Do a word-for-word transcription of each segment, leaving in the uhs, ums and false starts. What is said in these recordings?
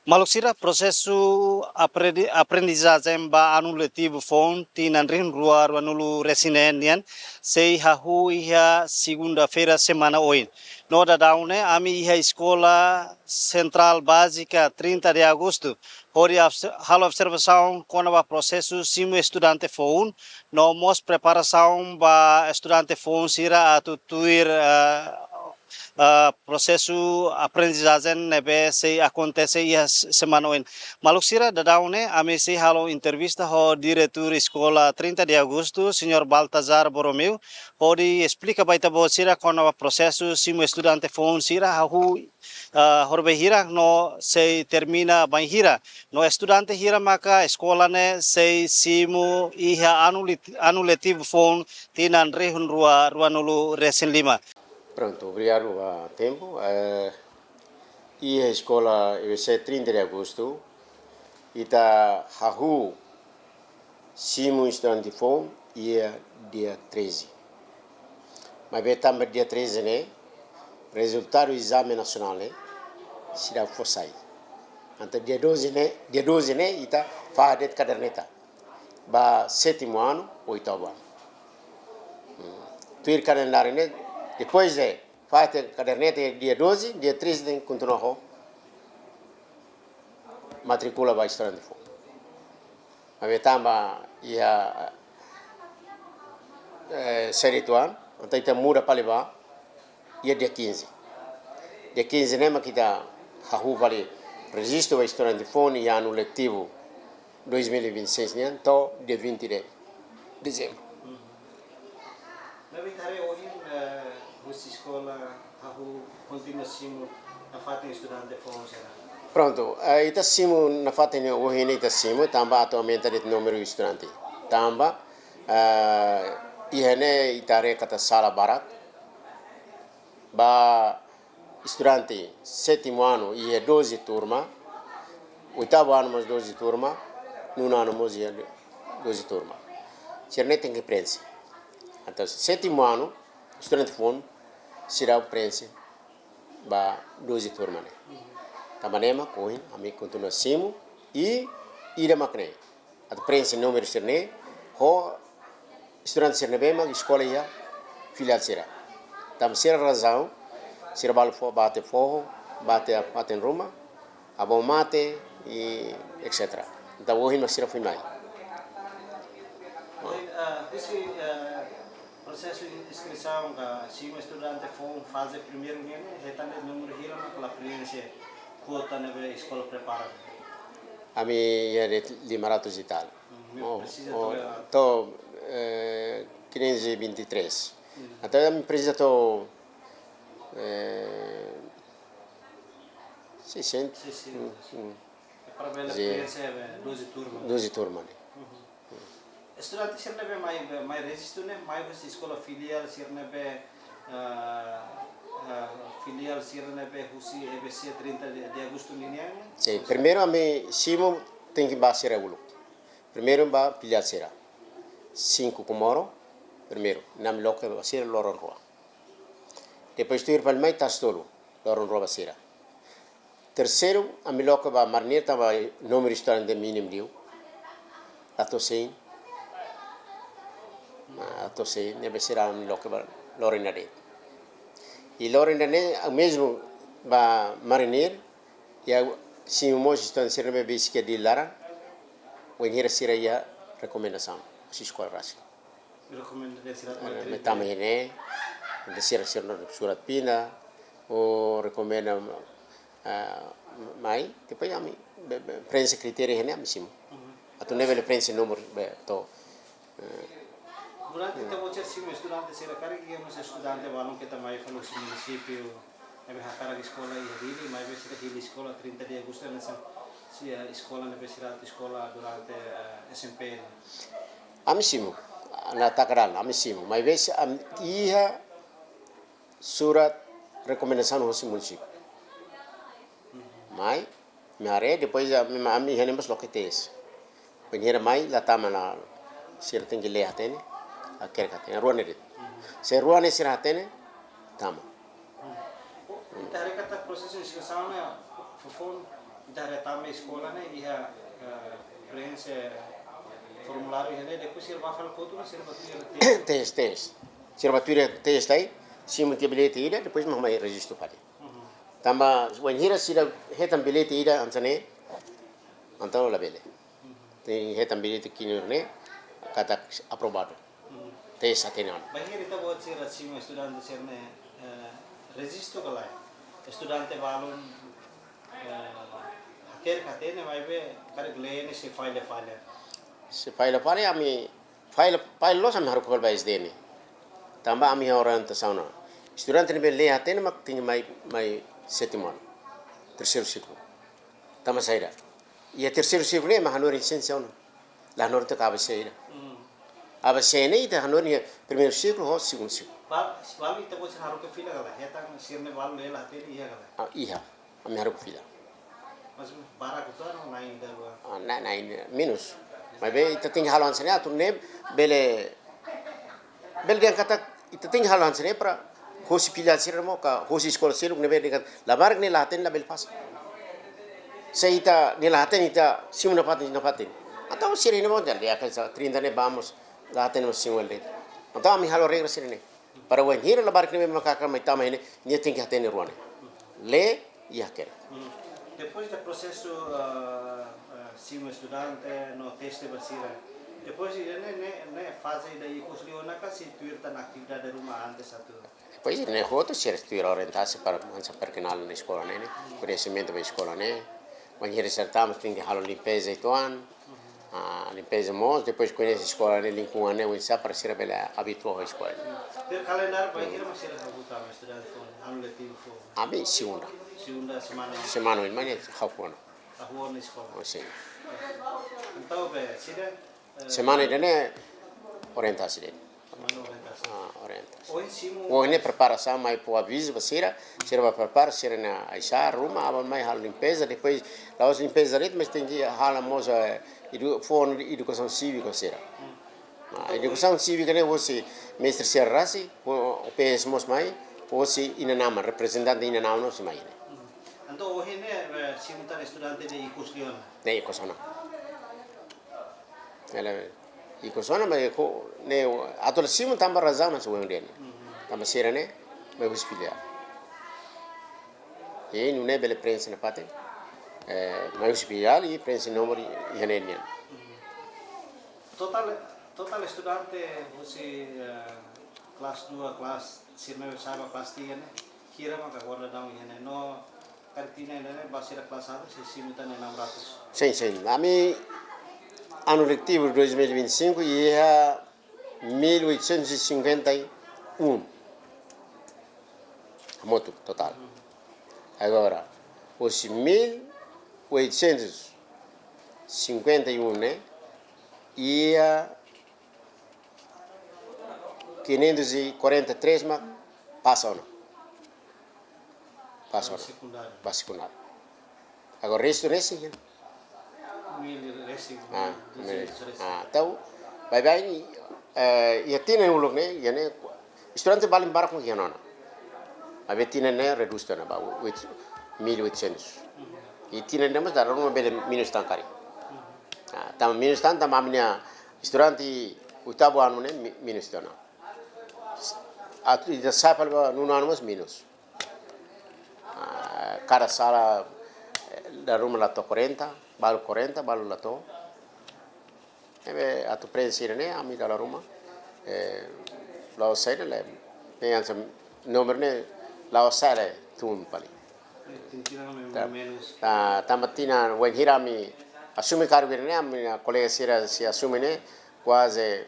Maluk sira, prosesu aprendi-, aprendizajen ba anu letivu foun tinan rihun rua ruanulu resin neen nian sei hahú iha segunda-feira semana oin. No daudaun ne'e ami iha Eskola Sentrál Bázika trinta de Agostu hodi obse-, halo observasaun kona-ba prosesu simu estudante foun, no mós preparasaun ba estudante foun sira atu tuir, eh, eh, prosesu aprendizajen ne'ebé sei akontese iha s-, semana oin. Maluk sira, daudaun ne'e ami sei halo entrevista ho diretór Eskola trinta de Agostu, señór Baltazar Borromeu, hodi esplika ba ita-boot sira kona-ba prosesu simu estudante foun sira hahú, eh, horibainhira no sei termina bainhira. No estudante hira maka eskola ne'e sei simu iha anu lit-, anu letivu foun tinan rihun rua ruanulu resin lima. Prontu, obrigadu ba tempu. Eh, iha Eskola E B C trinta de Agostu, ita hahú simu estudante foun iha dia treze. Maibé tanba dia treze ne'e, rezultadu ezame nasionál ne'e seidauk fó sai. Entaun dia doze ne'e, dia doze ne'e ita fahe de'it kaderneta ba sétimu anu, oitavu anu. Hmm. Tuir kalendáriu ne'e, depois de fahe de'it kaderneta dia doze, dia treze tenke kontinua ho matríkula ba estudante foun. Maibé tanba iha, eh, série tuan, entaun ita muda fali ba iha dia quinze. Dia quinze ne'e mak ita hahú fali rejistu ba estudante foun iha anu letivu dois mil e vinte e seis nian, to'o dia vinte de dezembro. Maibé ita haree ohin, eh, husi eskola hahú kontinua simu nafatin estudante foun sira? Prontu, eh, ita simu nafatin ohin ita simu, tanba atu aumenta de'it númeru estudante. Tanba, eh, iha ne'e ita haree katak sala barak. Ba estudante sétimu anu iha doze turma, oitavu anu mós doze turma, nonu anu mós iha doze turma. Sira ne'e tenke preenxe. Entaun, sétimu anu, estudante foun seidauk preenxe ba doze turma ne'e. Tanba ne'e mak ohin ami kontinua simu i ida mak ne'e atu preenxe númeru sira-ne'e ho estudante sira ne'ebé mak eskola iha filiál sira. Tanba sira razaun, sira balu fó, bá to'o foho, bá to'o fatin ruma, avó mate, i et cetera. Entaun ohin mak sira foin mai. Ohin, ah, husi, ah, prosesu in-, inskrisaun ka simu estudante foun faze primeiru nian ne'e, hetan de'it númeru hira mak la preenxe kuota ne'ebé eskola prepara? Ami iha de'it lima ratus e tal. Hmm, oh, presiza oh, to'o, to'o, eh, quinhentos e vinte e três. Hmm. Entaun ami presiza to'o, eh, seiscentos. Seiscentos. Hmm, hmm. Para bele preenxe, eh, doze turma. Doze turma ne'e. Mhm. Estudante sira ne'ebé mai, mai rejistu ne'e, mai husi eskola filiál sira ne'ebé, ah, ah, filiál sira ne'ebé husi E B C trinta de, de Agostu ninian ne'e? Sin, primeiru ami simu tenke ba sira uluk. Primeiru ba filiál sira. Cinco Comoro, primeiru. Ne'e ami loke ba sira loron rua. Depois tuir fali mai Tasi-Tolu, loron rua ba sira. Terseiru, ami loke ba Marinir tanba númeru estudante mínimu liu. La to'o cem. Ah, la to'o cem, ne'ebé sira ami loke ba loron ida de'it. I loron ida ne'e, o mezmu ba Marinir, i simu mós estudante sira ne'ebé besik iha Dili laran, wainhira sira iha rekomendasaun husi eskola rasik. Rekomenda de'it sira, eh, mai tama iha ne'e, de'it sira, sira surat pinda, ou rekomenda, ah, mai, depois ami, be, be, preenxe kritériu iha ne'e ami simu. Mhm. Atu nune'e bele preenxe númeru, be, to'o, eh. Durante ita-boot sira simu estudante sira, karik iha mós estudante balun ke ita mai fali husi munisípiu ne'ebé hakarak eskola iha Dili, maibé sira hili eskola trinta de Agostu hanesan, si, eh, eskola ne'ebé sira atu eskola durante, eh, S M P ne'e? Ami simu, la taka dalan, ami simu. Maibé ami iha surat rekomendasaun husi munisípiu. Mai, mai haree, depois ami, ami iha ne'e mós loke tes. Wainhira mai, la tama la, sira tenke lee hatene, hakerek hatene, rua ne'e de'it. Se rua ne'e sira hatene, tama. Ita haree katak prosesu inskrisaun ne'e, fofoun, Ita haree tanba eskola ne'e iha, eh, preenxe formuláriu iha ne'e, depois sira bá fali kotuk, sira bá tuir teste. Teste, teste. Sira bá tuir teste lai, simu tiha bilhete ida, depois mak mai rejistu fali. Uhum. Tanba wainhira sira hetan bilhete ida hanesan ne'e, entaun labele. Uhum. Tenke hetan bilhete kinur ne'e, katak aprovadu. Uhum. Teste hatene ona. Bainhira ita-boot sira simu estudante sira-ne'e, eh, rejistu ka lae? Estudante balun, eh, hakerek hatene, maibé karik lee ne'e sei falla fali. Sei falla fali, ami falla, falla loos ami haruka fali ba S D ne'e. Tanba ami iha orientasaun ona. Estudante ne'ebé lee hatene mak tenke mai, mai sétimu ano. Terseiru siklu. Tanba saida? Iha terseiru siklu ne'e mak hanorin siénsia ona. La hanorin to'o A B C ida. Hmm. A B C ne'e ita hanorin iha primeiru siklu ho segundu siklu. Ba, balu ita-boot sira haruka fila ka lae? Hetan sira-ne'e balu lee la hatene iha ka lae? Ah, iha. Ami haruka fila. Mas barak utuan ou na'in-rua? Ah, na, na'in, menus. Maibé ita tenke halo hanesan ne'e atu nune'e bele, bele dehan katak ita tenke halo hanesan ne'e para hosi filiál sira mós ka hosi eskola sira ne'ebé dehan katak labarik ne'e la hatene labele fase. Se ita ne'e la hatene ita simu nafatin, nafatin. Entaun sira ne'e mós dehan katak trinta ne'e vamos, la hatene mós simu de'it. Entaun ami halo regra sira-ne'e. Para wainhira labarik ne'ebé maka mai tama iha ne'e, nia tenke hatene rua ne'e. Lee i hakerek. Hmm. Depois de prosesu, ah, ah, simu estudante no teste ba sira. Depois de ne'e, ne'e, ne'e faze ida ikus liu ona ka sei tuir tan atividade ruma antes atu? Depois ne'e hotu sira tuir orientasaun para hanesan perkenal ona eskola ne'e, ne'e. Koñesimentu ba eskola ne'e. Wainhira sira tama tenke halo limpeza uitoan. Ah, limpeza mós, depois koñese eskola ne'e, lingkungan ne'e, oinsá para sira bele abitua ho eskola. Iha kalendáriu bainhira mak sira hahú tama estudante foun, anu letivu foun? Ami segunda. Segunda semana. Semana oin mai ne'e hahú ona. Hahú ona eskola. Oh, sin. Entaun be, sira, eh, semana ida-ne'e orientasaun de'it. Semana orientasaun. Ah, orientasaun. Ohin simu. Ohin ne'e preparasaun mai fó avizu ba sira, sira bá prepara sira-nia ai-sa'e, ruma, aban mai halo limpeza, depois la'ós limpeza de'it, mas tenke halo mós, eh, edu-, fó edukasaun sívika sira. Hmm. Ah, edukasaun sívika ne'e hosi mestre sira rasik, ho, ho P S mós mai, hosi inan-aman, reprezentante inan-aman mós mai ne'e. Hmm. Entaun ohin ne'e, eh, simu tan estudante ne'e ikus liu ona? Ne'e ikus ona. Ela ikus ona, mas ko, ne'e atu la simu tanba razaun hanesan ohin dehan ne'e. Mhm. Tanba sira-ne'e mai husi filiál. I nune'e bele prenxe nafatin, eh, mai husi filiál i prenxe númeru iha ne'e nian. Mhm. Totál, totál estudante husi, eh, kelas dua, kelas, sira ne'ebé sa'e ba kelas tiga ne'e, hira mak agora daudaun iha ne'e no karik tinan ida-ne'e ba sira kelas satu sei simu tan enam ratus? Sin, sin. Ami anu letivu dois mil e vinte e cinco iha mil oitocentos e cinquenta e um. Hamutuk totál. Agora, husi mil oitocentos e cinquenta e um ne'e, iha quinhentos e quarenta e três mak pasa ona. Pasa ona. Sekundáriu. Ba sekundáriu. Agora restu ne'e sin. Mil resin, ah, duzentos resin. Ah, entaun, baibain, eh, iha tinan uluk ne'e, iha ne'e, estudante balun barak mak iha ona. Maibé tinan ne'e redús tiha ona ba oito, mil e oitocentos. I tinan ne'e mós dala ruma bele menus tan karik. Ah, tanba menus tan, tanba ami-nia estudante oitavu anu ne'e mi-, menus tiha ona. Atu ida sa'e fali ba nonu anu mós menus. Ah, kada sala, eh, dala ruma la to'o quarenta, balu quarenta, balu la to'o. Ne'ebé atu prenxe sira-ne'e, ami dala ruma, eh, la'ós saida, ne'e hanesan númeru ne'e la'ós saida tun fali. Eh, tinan ne'e ta-, menus. Ta-, tanba tinan wainhira ami asume kargu ne'e, ami-nia kolega sira sei asume ne'e, kuaze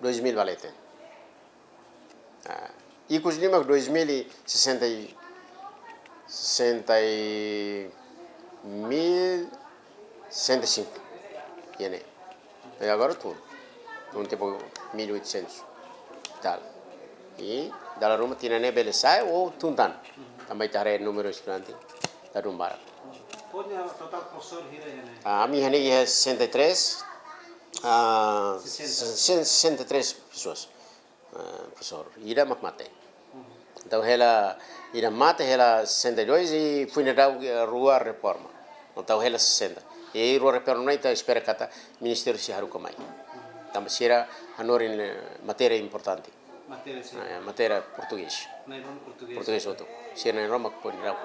dois mil ba leten. Ah, ikus liu mak dois mil e sessenta e, sessenta e mil, sessenta e cinco. Iha ne'e. I agora tun. Tun tipu mil e oitocentos e tal. I dala ruma tinan ne'e bele sa'e ou tun tan. Tanba ita haree númeru estudante ladún barak. Ó-nia totál profesór hira iha ne'e? Ah, ami iha ne'e iha sessenta e três, ah, sessenta. Sessenta e três pessoas. Ah, profesór, ida mak mate. Uhum. Entaun hela ida mate, hela sessenta e dois, i foin daudauk rua reforma. Entaun hela sessenta. I rua reforma ne'e ita espera katak ministériu sei haruka mai. Tanba sira hanorin, eh, matéria importante. Matéria sira. Eh, matéria portugés. Na'in-rua portugés. Portugés hotu. Sira na'in-rua mak foin daudauk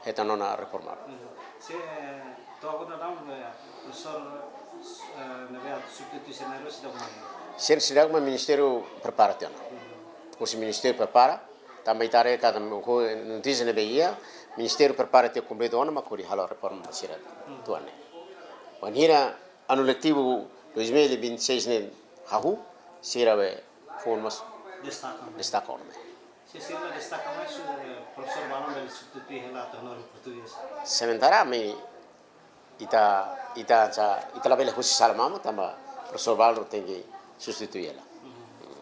hetan ona reforma. Hmm. Se, eh, to'o agora daudaun, eh, profesór, eh, ne'ebé atu substitui sira na'in-rua seidauk mai? Sira seidauk mai, ministériu prepara tiha ona. Hmm. Husi ministériu prepara, tanba ita haree katak ho notísia ne'ebé iha, ministériu prepara tiha kompletu ona, mak hodi halo reforma ba sira tuan ne'e. Wainhira anu letivu dois mil e vinte e seis ne'e hahú, sira be foun mós destaka ona. Destaka ona. Se sira la destaka mai, su-, eh, profesór balun bele substitui hela atu hanorin portugés. Sementara ami ita, ita sa, ita labele husi sala malu, tanba profesór balun tenke substitui hela. Mhm.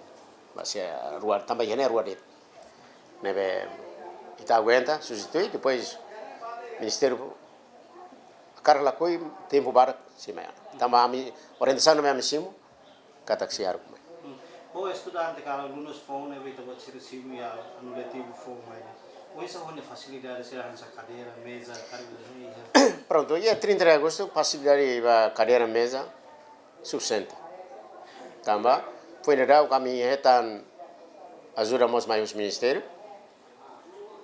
Ba sira rua, tanba iha ne'e rua de'it. Ne'ebé ita aguenta, substitui, depois ministériu hakarak lakohi, tempu badak sei mai. Tanba ami, orientasaun ne'ebé ami simu, katak sei haruka mai. Hmm. Ho estudante ka alunus foun ne'ebé ita-boot sira simu iha anu letivu foun mai ne'e, oinsá ho nia fasilidade sira hanesan kadeira, meza, karik iha? Prontu, iha trinta de agostu, fasilidade ba kadeira, meza, sufisiente. Tanba foin daudauk ami hetan ajuda mós mai husi ministériu,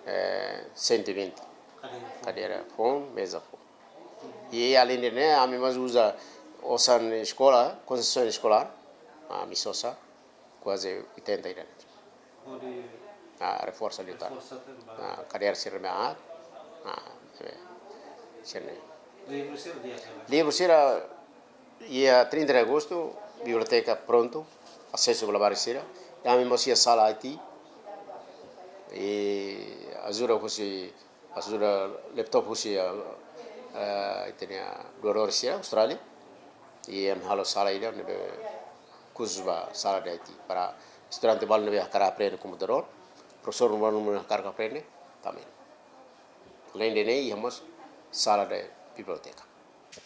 eh, cento e vinte. Kadeira foun. Kadeira foun, meza foun. I alende ne'e, ami mós uza osan eskola, konsesaun eskolár, ami sosa kuaze oitenta ida. Hodi, ah, reforsa liután. Reforsa tan ba. Ah, kadeira sira ne'ebé, ah, eh, sira ne'e. Livru sira di'ak hela? Livru sira iha trinta de agostu, biblioteka prontu, asesu ba labarik sira. I ami mós iha sala I T. I ajuda husi, ajuda laptop husi, eh, eh, ita-nia doadór sira Austrália. I ami halo sala ida ne'ebé khusus ba sala de I T. Para estudante balu ne'ebé hakarak aprende komputadór, profesór balu ne'ebé hakarak aprende, tanba ne'e. Alende ne'e, iha mós sala de biblioteka.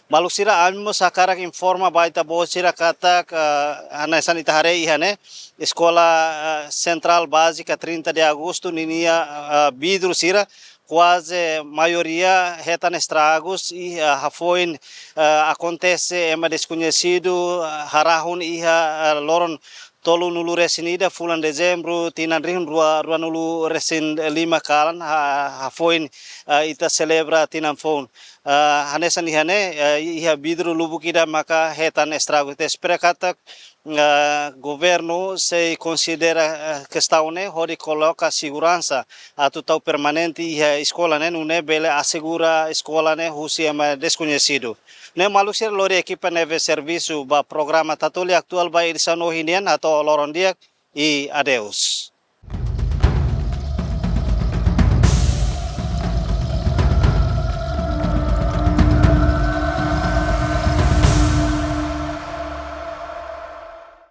Maluk sira, ami mós hakarak informa ba ita-boot sira katak, eh, hanesan ita haree iha ne'e, Eskola, eh, Sentrál Bázika trinta de Agostu ninia, eh, vidru sira kuaze maioria hetan estragus i, eh, hafoin, eh, akontese ema deskoñesidu, eh, harahun iha, eh, loron tolunulu-resin-ida fulan Dezembru tinan rihun rua, ruanulu-resin-lima kalan, ha-, hafoin, eh, ita selebra tinan foun. Eh, hanesan iha ne'e, eh, iha vidru lubuk ida maka hetan estragu. Ita espera katak, eh, governu sei konsidera, eh, kestaun ne'e hodi koloka seguransa atu tau permanente iha eskola ne'e, nune'e bele asegura eskola ne'e husi ema deskoñesidu. Ne'e maluk sira, lori ekipa ne'ebé servisu ba programa Tatoli Atuál ba edisaun ohin nian, hato'o loron di'ak i adeus.